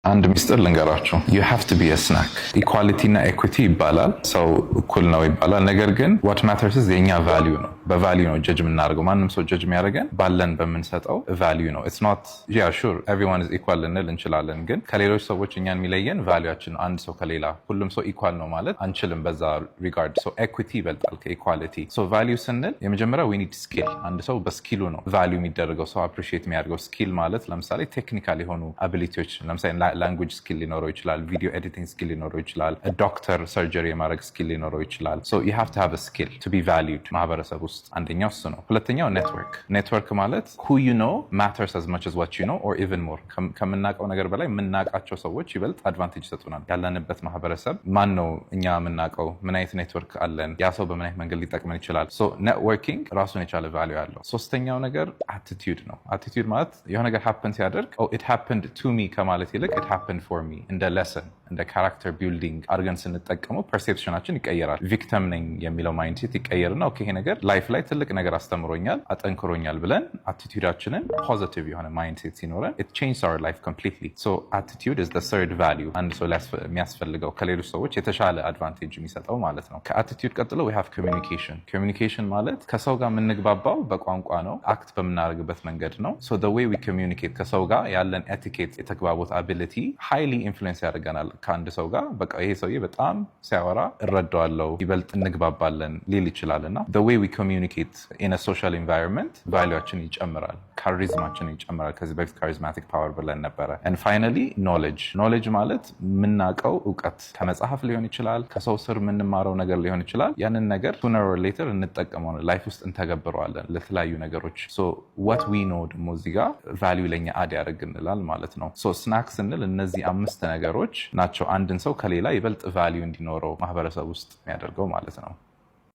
አንድ ሚስጥር ልንገራችሁ። You have to be a snack። Equality እና equity ይባላል። ሰው እኩል ነው ይባላል። ነገር ግን what matters የኛ value ነው። በ value ነው judge የምናደርገው። ማንም ሰው judge የሚያደርገን ባለን በምንሰጠው value ነው። It's not, yeah, sure, everyone is equal ልንል እንችላለን፣ ግን ከሌሎች ሰዎች እኛን የሚለየን value ኣችን ነው። አንድ ሰው ከሌላ ሁሉም ሰው equal ነው ማለት አንችልም። በዛ regard so equity ይበልጣል ከ equality። So value ስንል የመጀመሪያው we need skill። አንድ ሰው በ skill ኡ ነው value የሚደረገው፣ ሰው appreciate የሚያደርገው። Skill ማለት ለምሳሌ technical የሆኑ ability ዎች፣ ለምሳሌ language skill ሊኖረው ይችላል፣ video editing skill ሊኖረው ይችላል፣ ዶክተር surgery የማድረግ skill ሊኖረው ይችላል። So you have to have skill to be valued ማህበረሰብ ውስጥ። አንደኛው እሱ ነው። ሁለተኛው network። Network ማለት who you know matters as much as what you know or even more። ከምናውቀው ነገር በላይ የምናውቃቸው ሰዎች ይበልጥ advantage ይሰጡናል። ያለንበት ማህበረሰብ ማን ነው፣ እኛ የምናውቀው ምን አይነት ኔትወርክ አለን፣ ያ ሰው በምን አይነት መንገድ ሊጠቅመን ይችላል። So networking ራሱን የቻለ value አለው። ሶስተኛው ነገር attitude ነው። Attitude ማለት የሆነ ነገር happen ሲያደርግ "it happened to me" ከማለት ይልቅ "it happened for me" እንደ lesson፣ እንደ character building አድርገን ስንጠቀመው perception ኣችን ይቀየራል። Victim ነኝ የሚለው mindset ይቀየርና okay፣ ይሄ ነገር life ላይ ትልቅ ነገር አስተምሮኛል፣ አጠንክሮኛል ብለን attitude ኣችንን positive የሆነ mindset ሲኖረን it changes our life completely። So attitude is the third value አንድ ሰው የሚያስፈልገው፣ ከሌሎች ሰዎች የተሻለ advantage የሚሰጠው ማለት ነው። ከ attitude ቀጥሎ we have communication። Communication ማለት ከሰው ጋር የምንግባባው በቋንቋ ነው፣ act በምናደርግበት መንገድ ነው። So the way we communicate፣ ከሰው ጋር ያለን etiquette፣ የተግባቦት ability highly influence ያደርገናል። ከአንድ ሰው ጋር በቃ ይሄ ሰውዬ በጣም ሲያወራ እረዳዋለሁ፣ ይበልጥ እንግባባለን ሊል ይችላል። እና the way we communicate in a social environment value ኣችን ይጨምራል፣ charisma ኣችን ይጨምራል። ከዚህ በፊት charismatic power ብለን ነበረ። And finally knowledge። Knowledge ማለት የምናውቀው እውቀት ከመጽሐፍ ሊሆን ይችላል፣ ከሰው ስር የምንማረው ነገር ሊሆን ይችላል። ያንን ነገር sooner or later እንጠቀመዋለን፣ life ውስጥ እንተገብረዋለን ለተለያዩ ነገሮች። So what we know ደግሞ እዚህ ጋር value ለኛ add ያደርግልናል ማለት ነው። So snack ስንል እነዚህ አምስት ነገሮች ናቸው አንድን ሰው ከሌላ ይበልጥ value እንዲኖረው ማህበረሰብ ውስጥ የሚያደርገው ማለት ነው።